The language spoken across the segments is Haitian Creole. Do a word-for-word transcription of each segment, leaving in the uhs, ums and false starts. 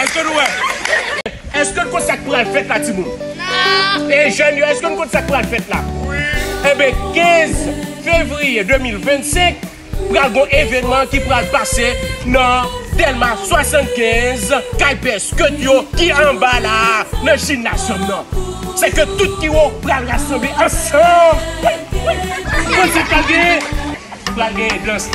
Èske nou wè? Èske n konn sa k pral fèt la, timoun? E jèn yo, èske n konn sa k pral fèt la? Enben, kenz fevriye de mil vennsenk, pral gon evènman ki pral pase nan Dèlma swasannkenz, kay Pè Skeut yo ki anba la a, nan jimnaz nan. Se ke tout kiwo pral rasanble ansanm. Konn sa k pral genyen? Pral genyen dans.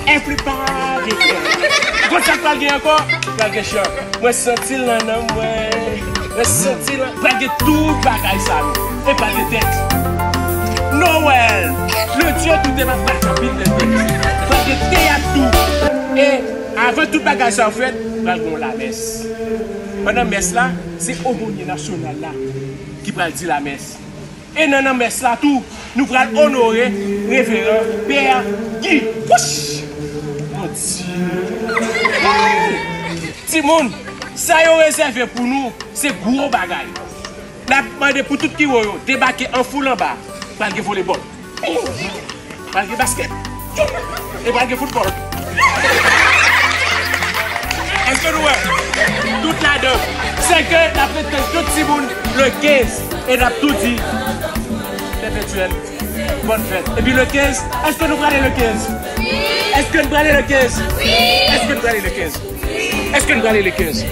Everybody dance. Konn sa k pral genyen ankò? Pral gen chan. Mwen santi l nan nanm mwen. Mwen santi l. Pral gen tout bagay sa yo. E pral gen tèks. Noël, le Dieu tout aimable, pral gen anpil bèl tèks. Pral gen teyat tou. E avan tout bagay sa yo fèt, pral gen yon lamès. Pandan mès la, se omonye nasyonal la ki pral di lamès. E nan, nan mès la tou, nou pral onore Reveran Pè Guy. Wouch! Mon Dieu! Timoun, sa yo rezève pou nou, se gwo bagay. N ap mande pou tout kiwo yo debake an foul anba. Pral gen volebòl. Pral gen baskèt. E pral gen foutbòl. Èske nou wè? Tout ladan. Se ke n ap mete tout timoun le kenz. E n ap tou di, Pè Petyèl, bòn fèt. Epi le kenz, èske nou prale le kenz? Èske n prale le kenz? Èske n prale le kenz? Èske n prale le kenz?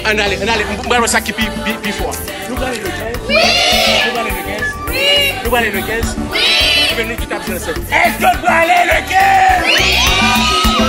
Ann ale, ann ale. M pral wè sa ki pi, pi, pi fò. Nou prale le kenz? Nou prale le kenz? Nou prale le kenz? Ebyen, nou tout ap jwe ansanm. Èske n prale le kenz?